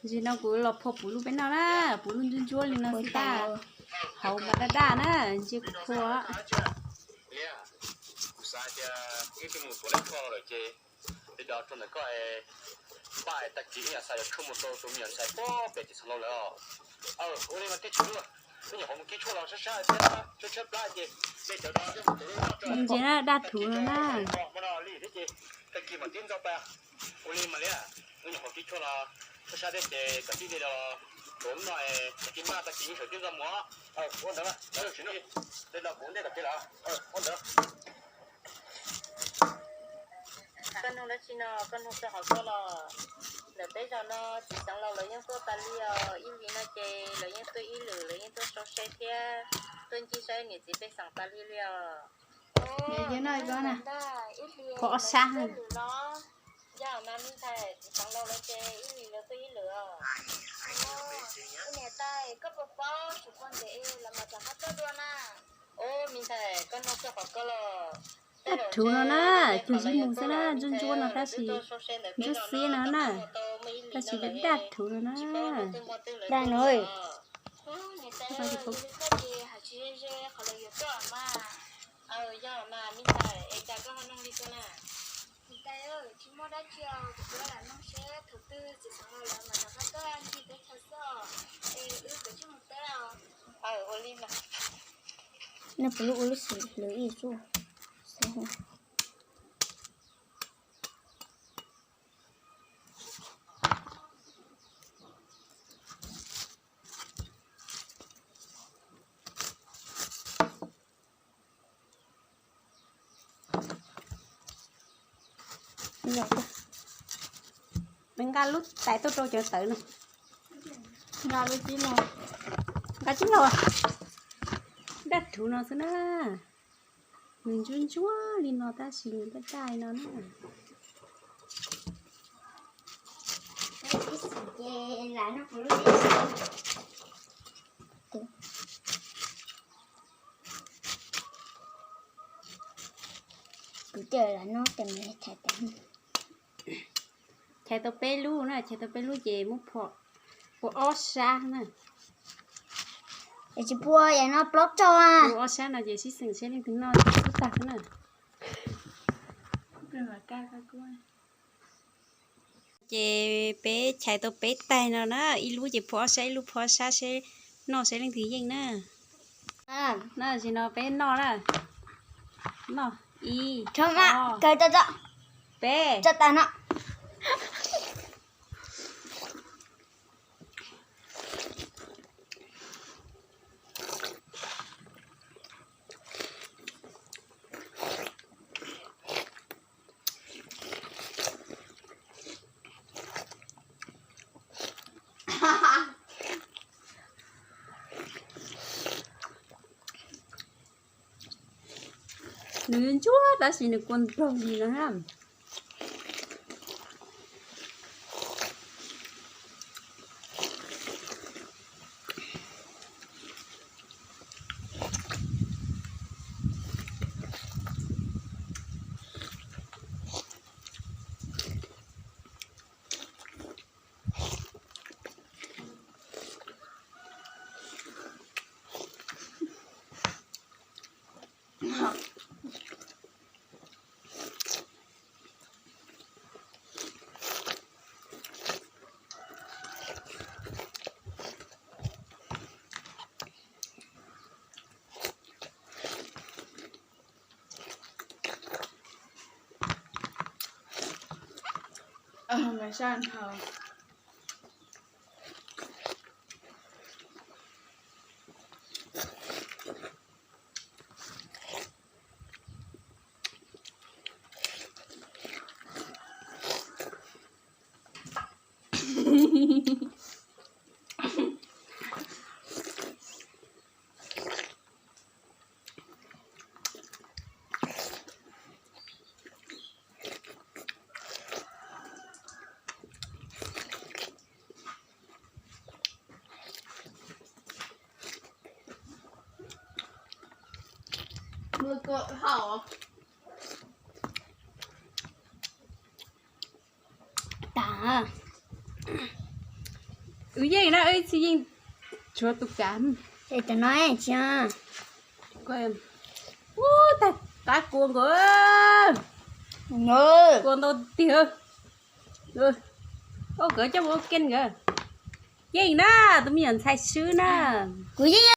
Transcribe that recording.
Ntsis no kuv los phua puv luj peb noj na, puv luj ntsuab ntsuab li no xwb tag. Hauv mas daj daj na, ntsia kuv phua. Ntsis na, daj thuv no na. Koj nug dab tsi no, koj nug txog qhov koj los? Ntawm peb zos no txiv xeev laus lawv yeej tuaj tas li os, ib hlis no ces lawv yeej tuaj ib lwm, lawv yeej tuaj sau se thiab tuaj ncig saib niam txiv pej xeem tas li li os. Phua ob sab. Yog mas me ntxhais, txiv xeev laus lawv ces ib hlis lawv tuaj ib lwm os. Niam tais, koj puas paub tsis poj ntev los mas rov qab tuaj dua na. Ub, me ntxhais, koj nug txog qhov koj los. Daj thuv no na, cuag zib mus xwb na, ntsuab ntsuab no tab sis, ntsuab xiab no na, tab sis daj daj thuv no na. Daj no. Nej puas lub ua lub xim lawv ib tsuj. Nqa lub tais tuaj rau cov tawv no. Nqa lub tib no. Nqa tib no. Daj thuv no xwb na. Nws ntsuab ntsuab li no tab sis nws daj daj li no na. Kuv cia lam noj tes me chais tes. Chais tau peb lub na, chais tau peb lub ces muab phua, phua ob sab na. Es tsis phua yam no plaub rau a. Phua ob sab no ces sib xeem seb leej twg noj tag xwb na. Ces peb chais tau peb taig no na, ib lub ces phua ob sab, ib lub phua ob sab seb noj seb leej twg yeej na. Na, tam sim no peb noj na. Noj, ib, ob, peb. Nws ntsuab tab sis nws kua nraug li no na. Tas. Wb yeej na, wb tsis yeej, tshuav tus kav. Ub, tag qab kua nkaus. Kua ntau tiag. Ua nkawd coj mus ua ke nkawd. Yeej na, tus me nyuam ntxhais swb na. Kuv yeej